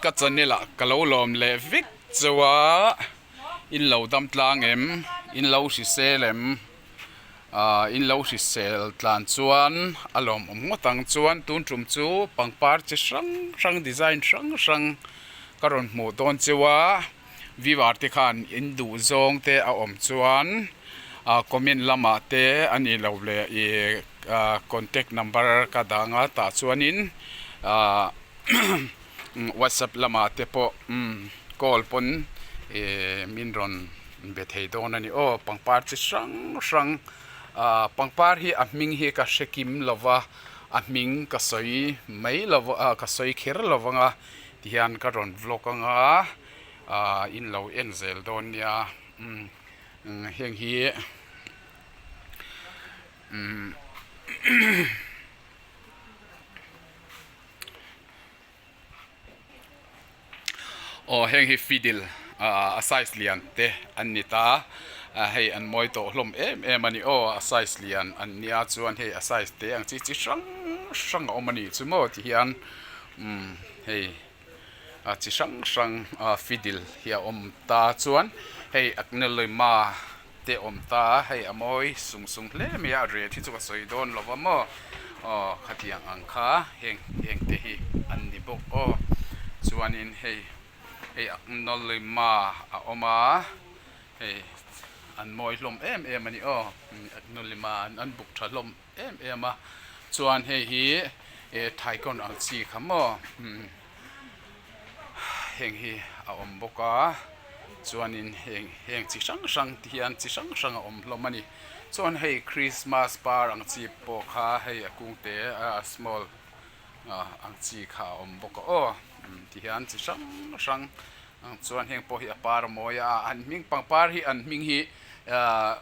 Ka channel ah ka lo lawm leh vek cheu a, in lo dam tlang em, in lo hrisel em, ah in lo hrisel tlan chuan a lawmawm ngawt ang chuan tun tum chu pangpar chi hrang hrang design hrang hrang ka rawn hmuh dawn cheu a. Viewer te khan in duh zawng te a awm chuan ah comment lamah te a nih loh leh ih ah contact number ka dang a tah chuanin ah whatsapp lamah te pawh umm call pawn ih min rawn be thei dawn a ni aw pangpar chi hrang hrang ah pangpar hi a hming hi ka hre kim lo va a hming ka sawi mai lo ah ka sawi kher lo vang a. Tihian ka rawn vlog anga ah in lo en zel dawn nia umm heng hi umm aw heng hi fiddle ah a size lian te an ni ta a hei an mawi tawh hlawm em em a ni aw a size lian an nia chuan hei a size te ang chi chi hrang hrang a awm a nih chu maw tihian. Umm hei a chi hrang hrang a fiddle hi a awm ta chuan hei agnolima te awm ta a hei a mawi sung sung hle mai a a reh hi chu ka sawi dawn lo va maw aw khatiang ang kha heng heng te hi an ni bawk aw chuanin hei hei agnolima a awm a hei an mawi hlawm em em a ni aw agnolima an buk tha hlawm. Em em a chuan hei hi eh thaikawn ang chi kha maw umm heng hi a awm bawk a chuanin heng heng chi hrang hrang te hian chi hrang hrang a awm hlawm a ni chuan hei christmas par ang chi pawh kha hei a kung te a small ah ang chi kha a awm bawk a aw ti hian chi hrang hrang chuan heng pawh hi a par a mawi a an hming pangpar hi an hming hi ahh.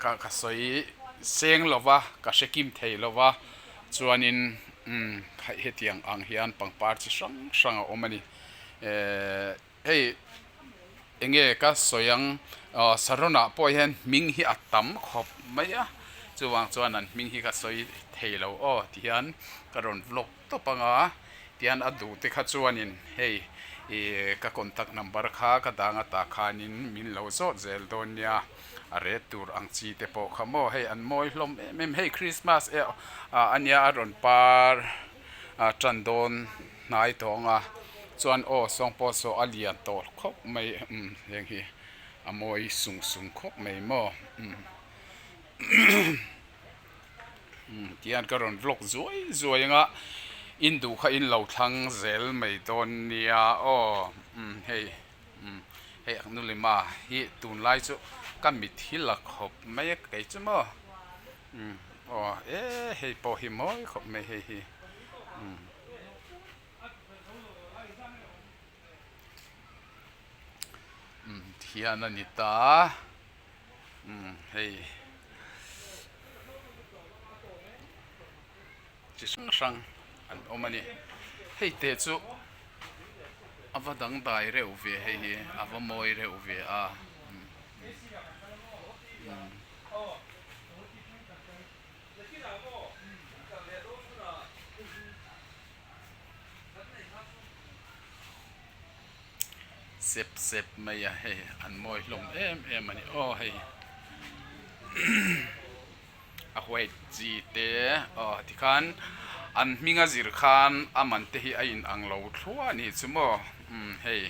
Ka ka sawi seng lo va, ka hre kim thei lo va, chuanin umm hetiang ang hian pangpar chi hrang hrang a awm a ni. Ehh hei enge ka sawi ang aw saron ah pawh hian hming hi a tam khawp mai a, chuvang chuan an hming hi ka sawi thei lo aw ti hian ka rawn vlog tawp ang a, tihian a duh te kha chuanin hei ih ka contact number kha ka dang ata khanin min lo zawt zel dawn nia. A ret tur ang chi te pawh kha maw hei an mawi hlawm em em hei Christmas eh ah a nia a rawn par ah tan dawn hnai tawh ang a chuan aw sawng pawh saw a lian tawh khawp mai umm heng hi a mawi sung sung khawp mai maw umm umm tihian ka rawn vlog zuai zuai ang a in duh kha in lo thlang zel mai dawn nia aw umm hei. Umm hei ang nulima hi tunlai chu ka mit hi la khawp mai a kei chu maw umm aw e hei pawh hi mawi khawp mai hei hi umm umm tihian a ni ta umm hei. Chi hrang hrang an awm a ni. Hei te chu a va dangdai reuh ve hei hi a va mawi reuh ve a. Sep sep mai a hei an mawi hlawm em em a ni aw hei. A white chi te aw tikhan an hming a zir khan a man te hi a in ang lo thluah a nih chu maw umm hei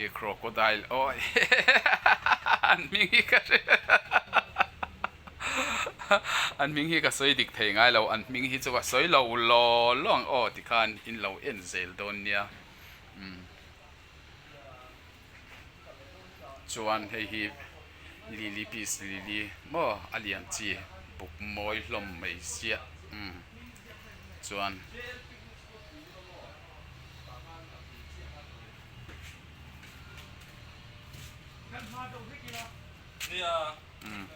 ih crocodile aw an hming hi ka hre an hming hi ka sawi dik thei ngai lo an hming hi chu ka sawi lo law law ang aw tikhan in lo en zel dawn nia umm. Chuan hei hi lily peace lily maw a lian chi buk mawi hlawm mai chiah umm chuan umm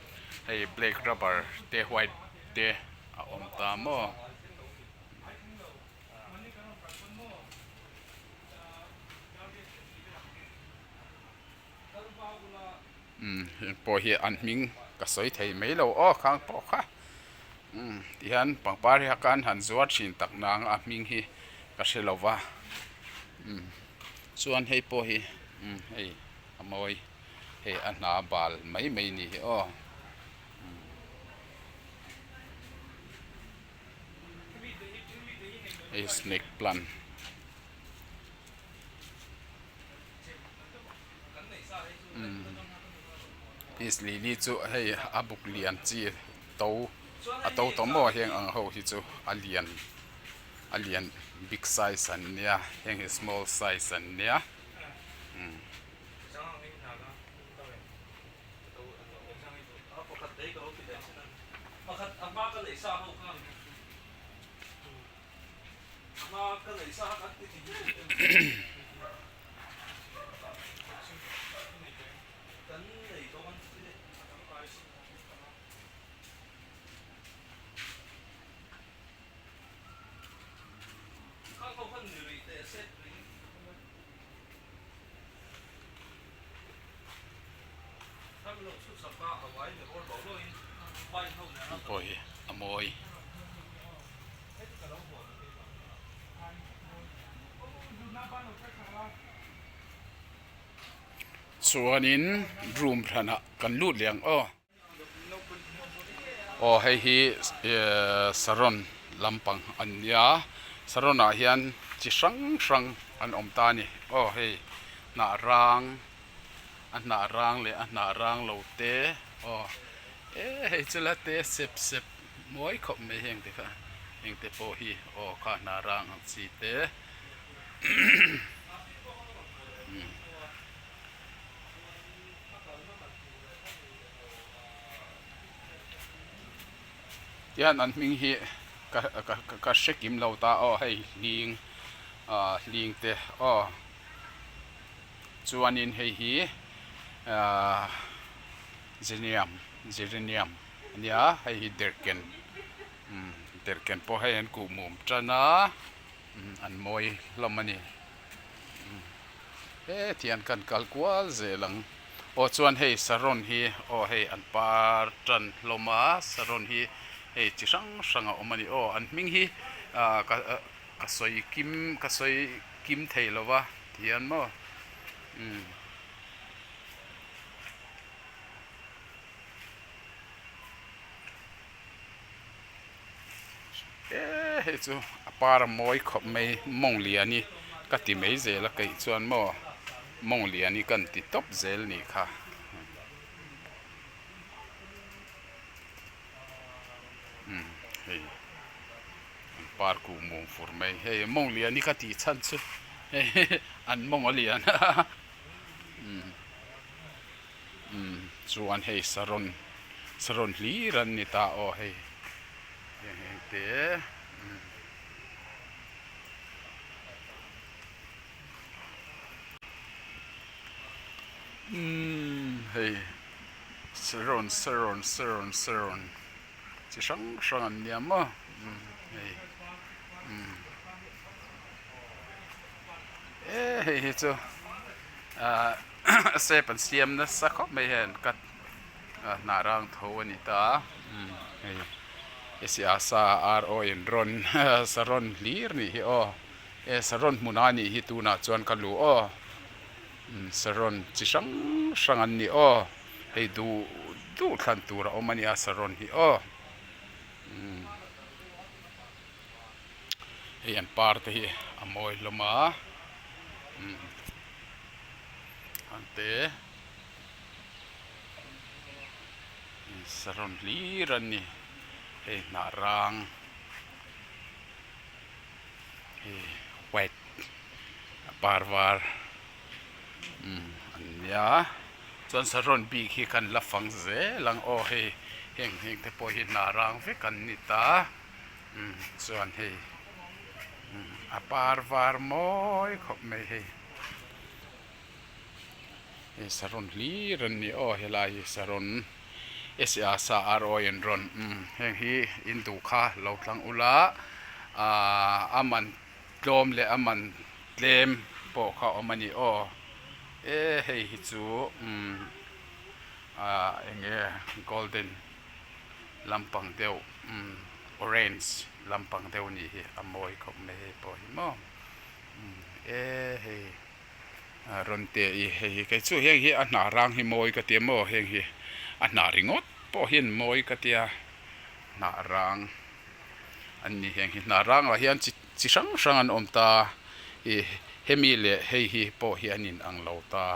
hei black rubber te white te a awm ta maw. Umm heng pawh hi an hming ka sawi thei mai lo aw khang pawh kha umm tihian pangpar hi a khan han zuar thin tak nang a hming hi ka hre lo va umm. Chuan hei pawh hi umm hei a mawi hei a hna bal mai mai ni hi aw. Hei snake plant. Peace lily chu hei a buk lian chi to a to tawh maw heng ang ho hi chu a lian a lian big size an nia heng hi small size an nia. Pawh hi a mawi. Chuanin room hranah kan lut leh ang aw. Aw hei hi ehh saron lampang an nia saron ah hian chi hrang hrang an awm ta a ni aw hei hnah rang a hnah rang leh a hnah rang lo te aw eh hei chu la te sep sep mawi khawp mai heng te kha heng te pawh hi aw kha hnah rang ang chi te. Tihian an hming hi ka ka ka hre kim lo ta aw hei hling ah hling te aw chuanin hei hi ah geranium geranium a nia hei hi derhken umm derhken pawh hei an kuhmum tan a an mawi hlawm a ni. Hetiang kan kal kual zel ang. Aw chuan hei saron hi aw hei an par tan hlawm a saron hi hei chi hrang hrang a awm a ni aw an hming hi ah ka ka sawi kim ka sawi kim thei lo va tihian maw umm. Eee hei chu a par a mawi khawp mai mawng lian hi ka ti mai zel a keih chuan maw mawng lian hi kan ti tawp zel nih kha umm hei an par kuh mum fur mai hei mawng lian hi ka tih chhan chu hehe an mawng a lian a umm umm chuan hei saron saron hlir an ni ta aw hei. Heng heng te umm hei serawn serawn serawn serawn chi hrang hrang an nia maw umm hei umm e hei hi chu ah step an siam nasa khawp mai hei an cut. Hnah rang tho a ni ta hei siasa ar aw in rawn saron hlir nih hi aw e saron hmun a nih hi tunah chuan ka luh aw saron chi hrang hrang an ni aw hei duh duh thlan tur a awm a nia saron hi aw hei an par te hi a mawi hlawm a an te. Saron hlir an ni hei hnah rang hei white a par var umm an nia chuan saron bik hi kan la fang zel ang aw hei heng heng te pawh hi hnah rang vek an ni ta umm chuan hei umm a par var mawi khawp mai hei. Hei saron hlir an ni aw helai hi saron S A sa R O in rawn umm heng hi in duh kha lo tlang ula ahh a man tlawm leh a man tlem pawh kha awm a ni aw e hei hi chu umm ahh eng nge golden lampang deuh umm orange lampang deuh a nih hi a mawi khawp mai hei pawh hi maw umm e hei. Rawn te i hei hi kei chu heng hi a hnah rang hi mawi ka tia maw heng hi a hnah ringawt pawh hian mawi ka tia hnah rang an ni heng hi hnah rangah hian chi chi hrang hrang an awm ta ih hemi leh hei hi pawh hi an in ang lo ta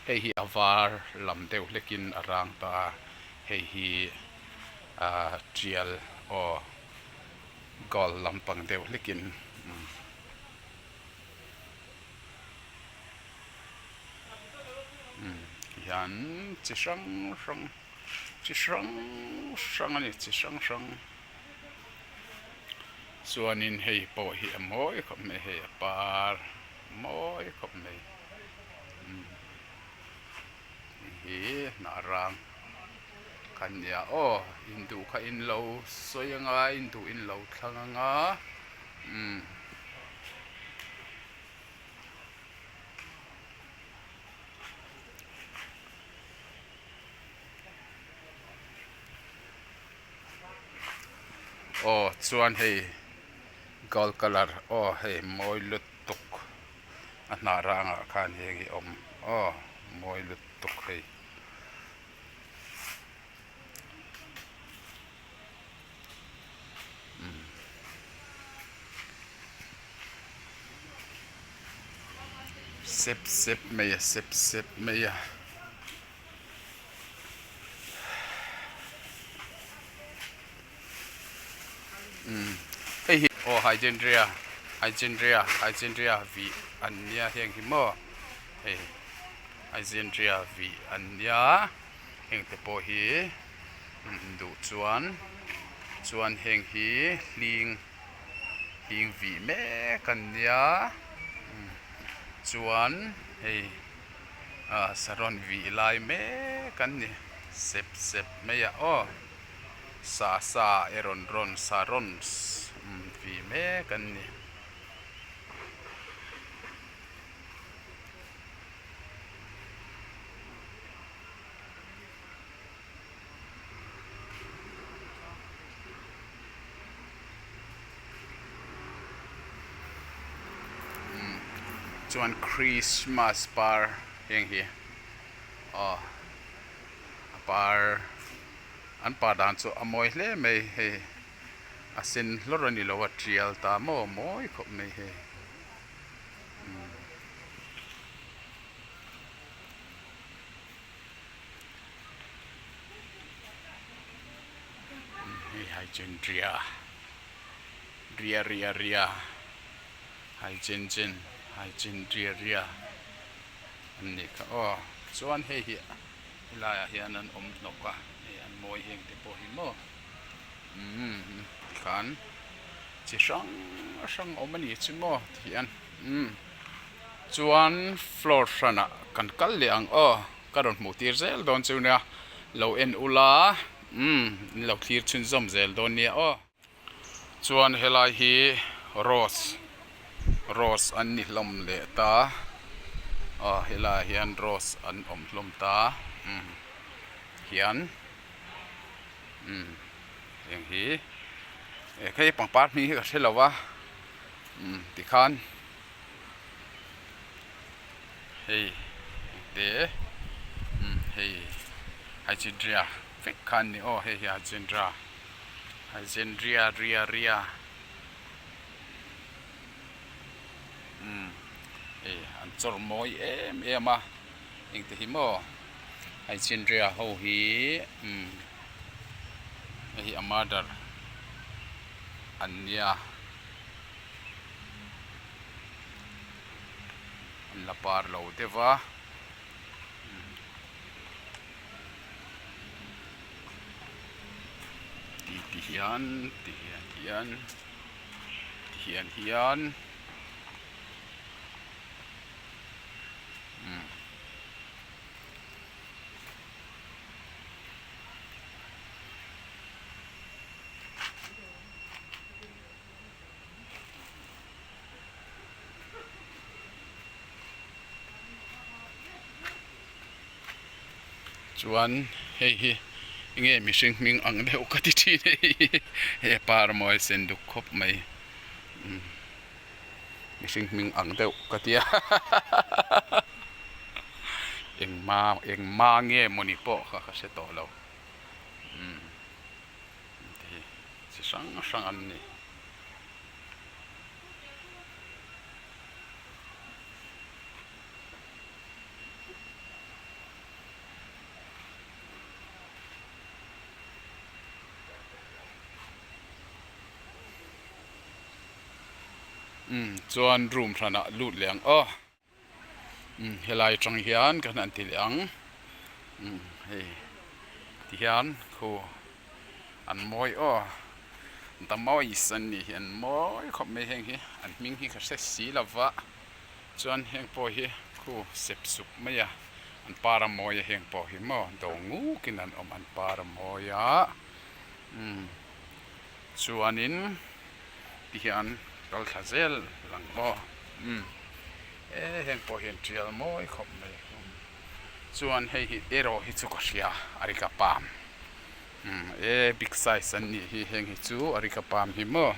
hei hi a var lam deuh hlekin a rang ta hei hi ah tial aw gold lampang deuh hlekin umm. Hian chi hrang hrang chi hrang hrang a ni chi hrang hrang chuanin hei pawh hi a mawi khawp mai hei a par mawi khawp mai hei hi hnah rang kha nia aw induh kha in lo sawi anga induh in lo thlang anga umm. Aw chuan hei gold colour aw hei mawi lutuk a hnah rangah khan heng hi a awm aw mawi lutuk hei. Sep sep mai a sep sep mai a umm hei hi aw hydrangea hydrangea hydrangea vih an nia heng hi maw hei hydrangea vih an nia heng te pawh hi duh chuan chuan heng hi hling hling vih mek an nia chuan hei ah saron vih lai mek an ni sep sep mai a aw sa sa erawn rawn saron vih mek an ni. Chuan Christmas par heng hi aw a par an par dan chu a mawi hle mai hei a sen hlawrh a ni lo a tial ta maw mawi khawp mai hei. Hei hydrangea ria ria ria hydrangea hydrangea ria an nih kha aw chuan hei hi helaiah hian an awm hnawk a hei an mawi heng te pawh hi maw umm tikhan chi hrang hrang a awm a ni chu maw tihian umm. Chuan floor hranah kan kal leh ang aw, ka rawn hmuh tir zel dawn chu nia, lo en ula umm in lo thlir chhunzawm zel dawn nia aw. Chuan helai hi rose rose an ni hlawm leh ta aw helaiah hian rose an awm hlawm ta umm hian umm heng hi hei pangpar hming hi ka hre lo a umm tikhan. Hei te umm hei hydrangea vek kha an ni aw hei hi hydrangea hydrangea ria ria umm hei an chawr mawi em em a engte hi maw hydrangea ho hi umm hei hi a mother an nia. An la par lo deuh va. Ti ti hian ti hian hian ti hian hian umm. Chuan hei hi enge mihring hming ang deuh ka ti thin hei he par mawi sen duk khawp mai mihring hming ang deuh ka ti a. Engma engma nge mawni pawh kha ka hre tawh lo umm te hi chi hrang hrang an ni. Umm chuan room hranah lut leh ang aw. Umm helai atang hian kan han ti leh ang umm hei ti hian khu an mawi aw the mawis an nih hi an mawi khawp mai heng hi an hming hi ka hre si lo va chuan heng pawh hi khu sep sup mai a an par a mawi a heng pawh hi maw do nguk in an awm an par a mawi a umm chuanin. Ti hian kal thla zel lang aw umm e heng pawh hian tial mawi khawp mai umm chuan hei hi erawh hi chu ka hria a ri ka pam umm e big size an nih hi heng hi chu a ri ka pam hi maw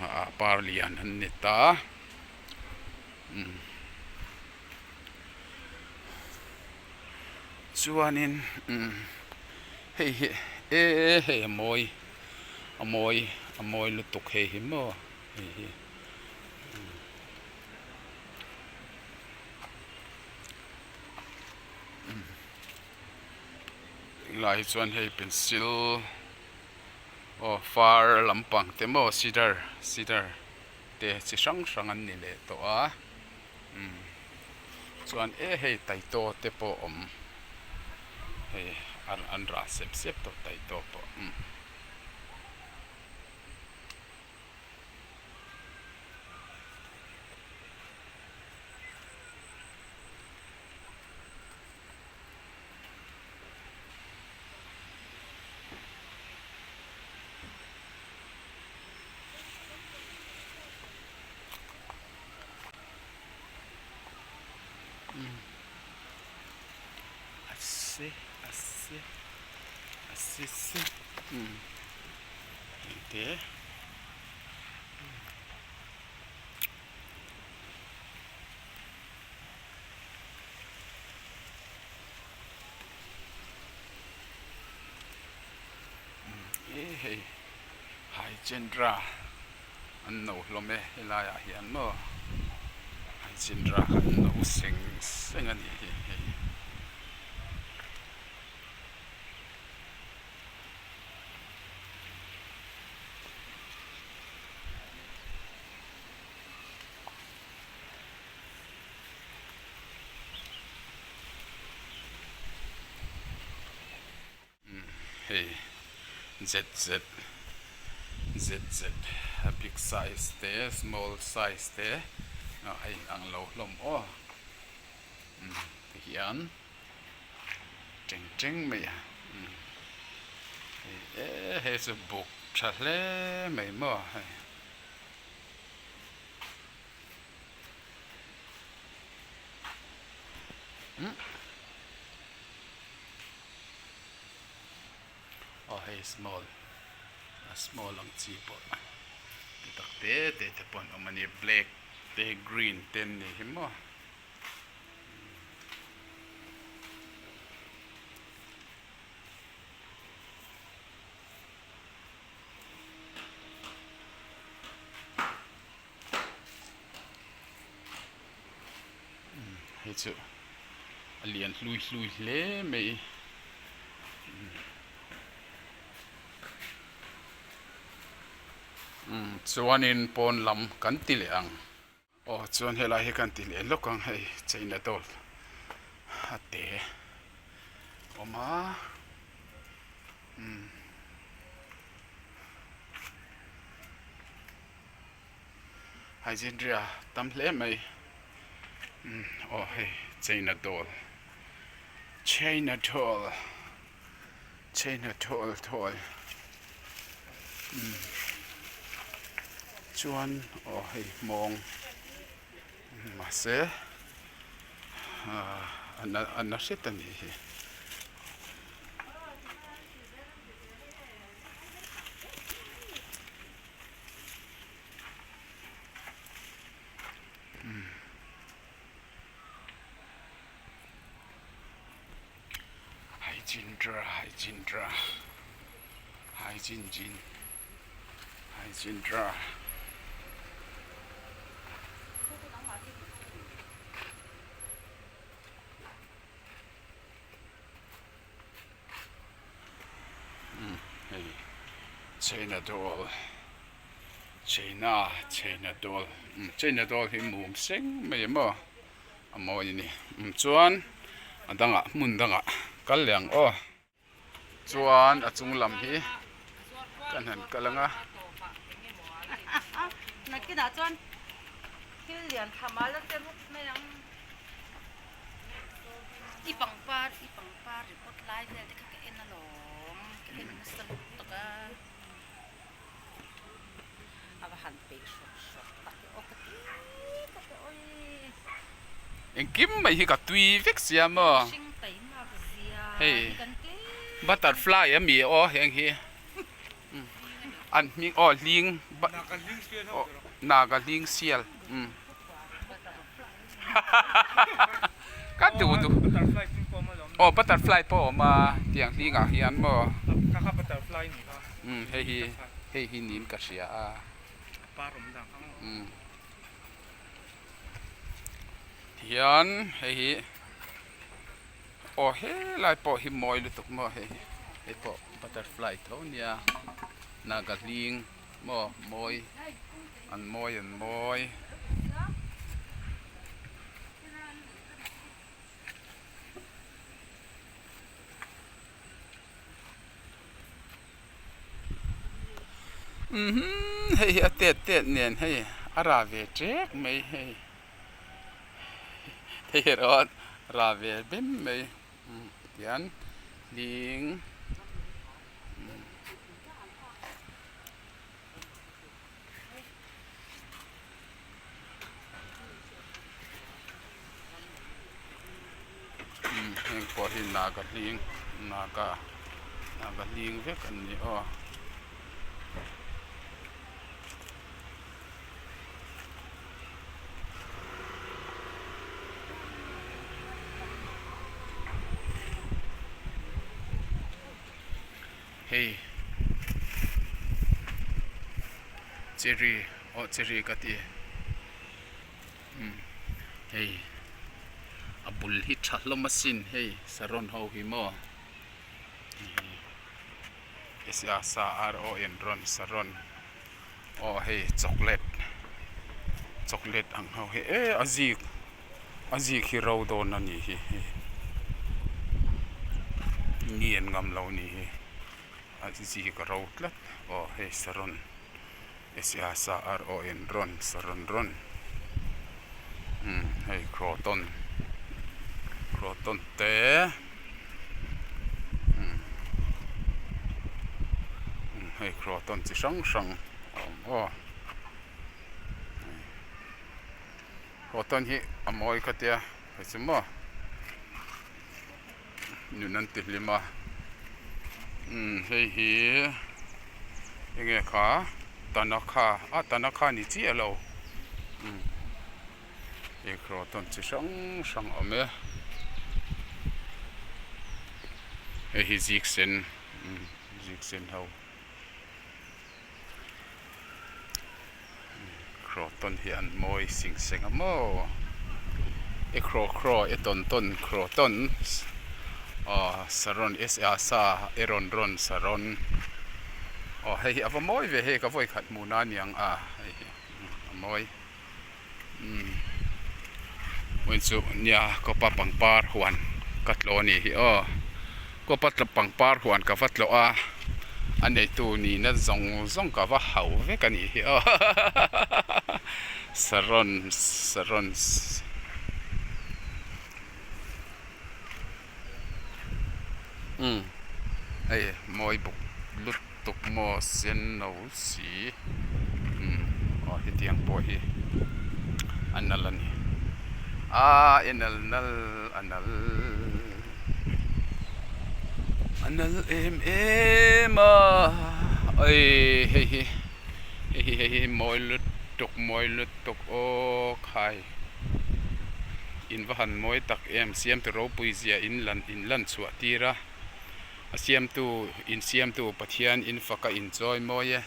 ah par lian an ni ta umm chuanin umm hei hi e hei a mawi. A mawi a mawi lutuk hei hi maw hei hi. Tunlai hi chuan hei pencil aw far lampang te maw cedar cedar te chi hrang hrang an ni leh tawh a umm chuan e hei taitaw te pawh awm hei an rah sep sep tawh taitaw pawh umm. A se a se a se se umm heng te e hei Hygendra an no hlawm e helai ah hian maw Hygendra kha an no seng seng a nih hi hei. Hei zet zet zet zet a big size te small size te a in ang lo hlawm aw tihian teng teng mai a hei e hei chu buk tha hle mai maw hei. Aw hei small a small ang chi pawh ti tak te te te pawh an awm a ni black te green te an ni hi maw. Hei chu a lian hlui hlui hle mai umm chuanin pawn lam kan ti leh ang aw chuan helai hi kan ti leh lawk ang hei china doll a te awm a umm. Hygendria tam hle mai umm aw hei china doll china doll china doll thawl umm chuan aw hei hmawng mahse ah a na hret a nih hi. Hydrangea hydrangea hydrangea hydrangea. Umm hei china doll china china doll umm china doll hi mum seng mai em aw a mawi a ni umm chuan a dangah hmun dangah kal leh ang aw chuan a chung lam hi kan han kal ang a. Engkim mai hi ka tui vek sia maw hei butterfly a mi aw heng hi an hming aw hling naga hling sial umm ka duh duh aw butterfly pawh a awm a tiang hlingah hian maw umm hei hi hei hi niin ka hria a umm tihian hei hi aw helai pawh hi mawi lutuk maw hei hi hei pawh butterfly tho a nia naga hling maw mawi. An mawi an mawi. Umm hei hi a tet tet nen hei a ra ve ṭek mai hei hei erawh a ra ve bem mai tihian hling. Heng pawh hi naga hling naga naga hling vek an ni aw. Hei cherry aw cherry ka ti umm hei a bul hi tha hlawm asin hei saron ho hi maw S A S A R O N rawn saron aw hei chocolate chocolate ang ho hi eh a zik a zik hi ro dawn a nih hi hei mi an ngam lo a nih hi a zik a ro tlat aw hei saron S A S A R O N rawn saron rawn umm hei croton croton te umm hei croton chi hrang hrang a awm aw. Cotton hi a mawi ka tia hei chu maw nun an ti hlim a umm hei hi enge kha tanakha a tanakha ni chiah lo umm hei cotton chi hrang hrang a awm e hei hi zik sen umm zik sen ho. Croton hi an mawi sing seng a maw e crow crow e tawn tawn croton aw saron s a sa e rawn rawn saron aw hei hi a va mawi ve hei ka vawi khat hmuh na aniang a hei hi a mawi umm vawiin chu nia kawpa pangpar huan ka tlawh a nih hi aw kawpa pangpar huan ka va tlawh a a neitu nihna zawng zawng ka va hauh vek a nih hi aw saron saron umm hei mawi buk lutuk maw sen no si umm aw hetiang pawh hi a nal a ni aaa e nal nal a nal a nal em em a aii hei hi hei hi hei hi mawi lutuk mawi lutuk aw khai. In va han mawi tak em siam tu ropui zia in lan in lan chhuah tir a. A siamtu in siamtu Pathian in fak a inchawi mawi e.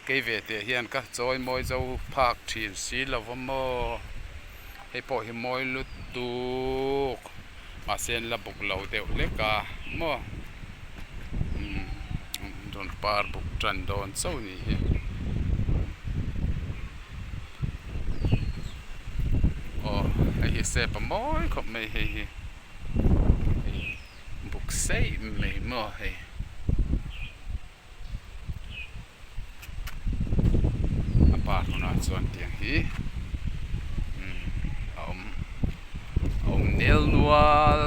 Kei ve teh hian ka chawi mawi zo phak thin si lo va maw. Hei pawh hi mawi lutuk mahse an la buk lo deuh hlek a maw. Umm rawn par buk tan dawn chauh ni hi. Aw hei hi step a mawi khawp mai hei hi hei buk seih mai maw hei. A par hunah chuan tiang hi umm a awm a awm nel nual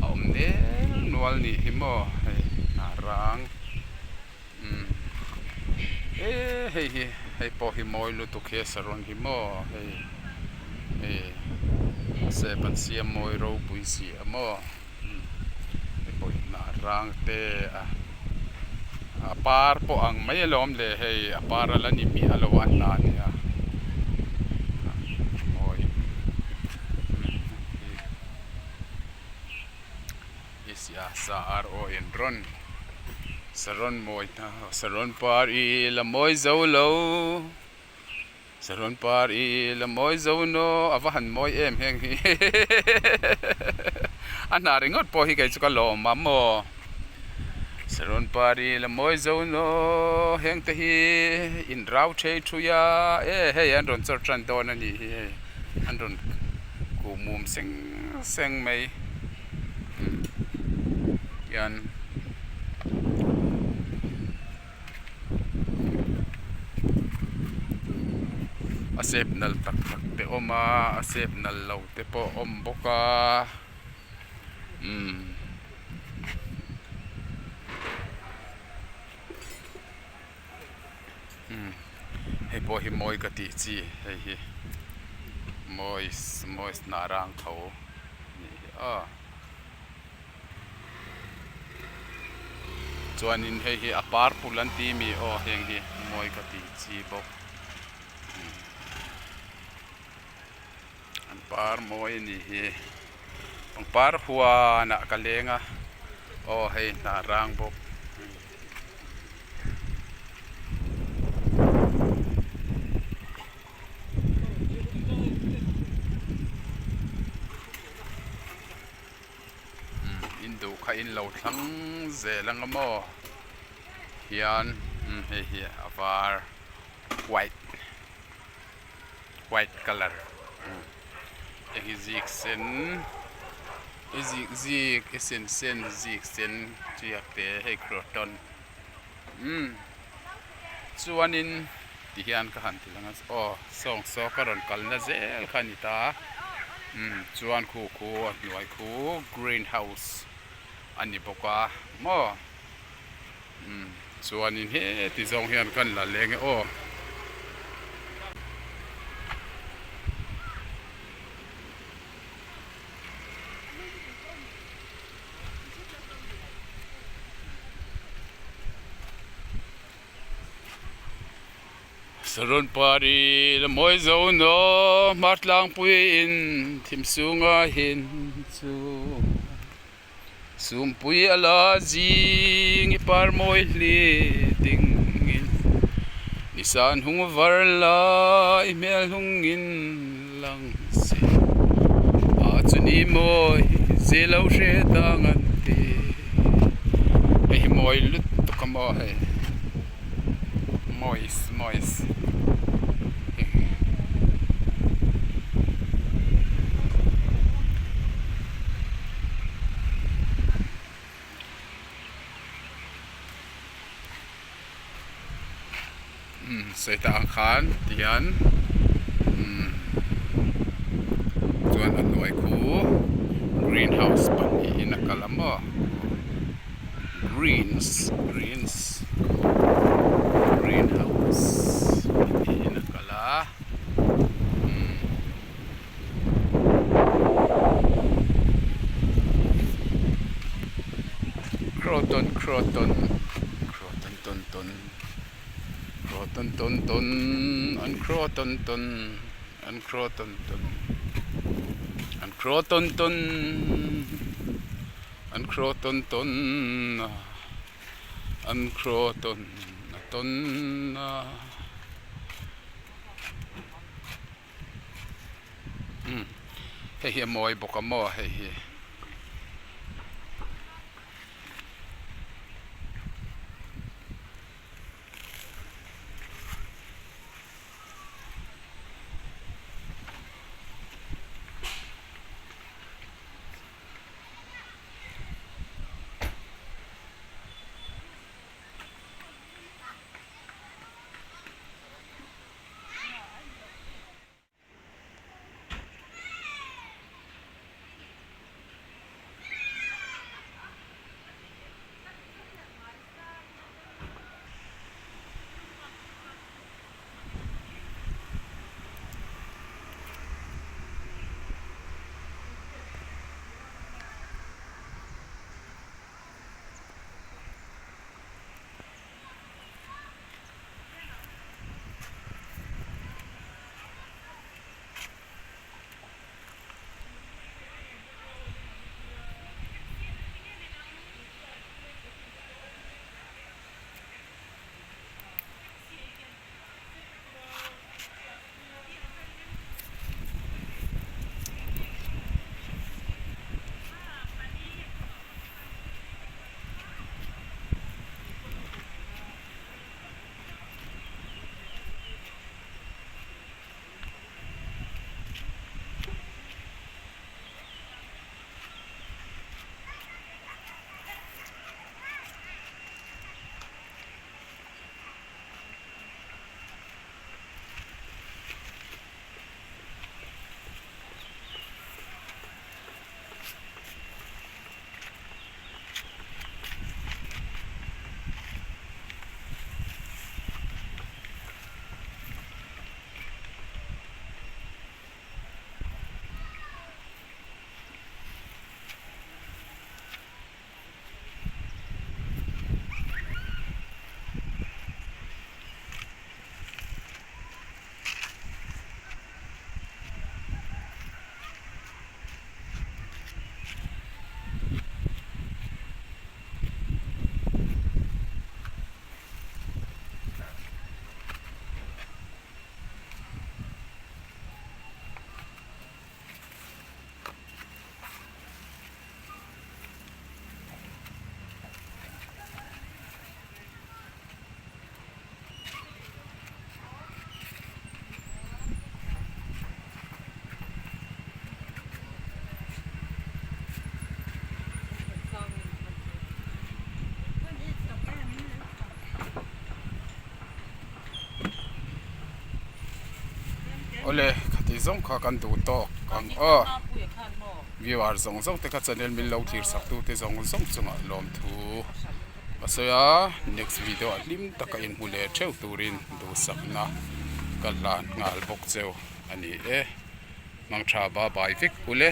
a awm nel nual nih hi maw hei a rang umm eee hei hi hei pawh hi mawi lutuk hi a saron hi maw hei hei step an siam mawi ropui si a maw. Hei pawh hi hnah rang te a a par pawh ang mai alawm le hei a par a la ni miah lo a hnah nia mawi hi sia sa ar aw in rawn saron mawi hna saron par i la mawi zo lo. Saron par i la mawi zo naw a va han mawi em heng hi a hna ringawt pawh hi kei chu ka lawm a maw Saron par i la mawi zo naw heng te hi in rau thei thui a e hei an rawn chawr tan dawn a nih hi hei an rawn kuh mum seng seng mai hian. A sep nal tak tak te a awm a a sep nal lo te pawh a awm bawk a umm umm hei pawh hi mawi ka tih chi hei hi mawi mawi hnah rang tho a nih hi aw. Chuanin hei hi a purple an ti mi aw heng hi mawi ka ti chi bawk an par mawi a nih hi pangpar huanah ka leng a aw hei hnah rang bawk. In duh kha in lo thlang zel ang a maw hian hei hi a var white white colour hei hi zik sen i zik zik i sen sen zik sen tiak te hei croton umm chuanin ti hian ka han ti lang a aw sawng saw ka rawn kalna zel kha a ni ta umm chuan khu khu a hnuai khu green house a ni bawk a maw umm chuanin heti zawng hian kan la leng e aw. Saron pari la mawi zo naw hmar tlangpui in thim chunga hin chu Sumpui a la zing i par mawi hli ding in Nisan hung var lai hmel hlung in lang si A chu ni mawi zelo hre dang an ti Hei hi mawi lutuk a maw hei Mawi mawi Umm sawi tak ang khan ti hian umm chuan a hnuai khu green house pahnihin a kal a maw greens greens green house pahnihin a kal a umm. Croton croton croton tawn tawn croton tawn tawn an croton tawn an croton tawn an croton tawn. An crow tawn tawn a, an crow tawn a tawn a. Umm hei hi a mawi bawk a maw hei hi. Awle khati zawng kha kan duh tawk ang aw viewer zawng zawng te kha channel min lo thlir sak tu te zawng zawng chungah lawmthu a sawi a next video ah hlim taka inhmu leh theuh turin duhsakna ka hlan nghal bawk cheu a ni e mangtha ba bai vek ule.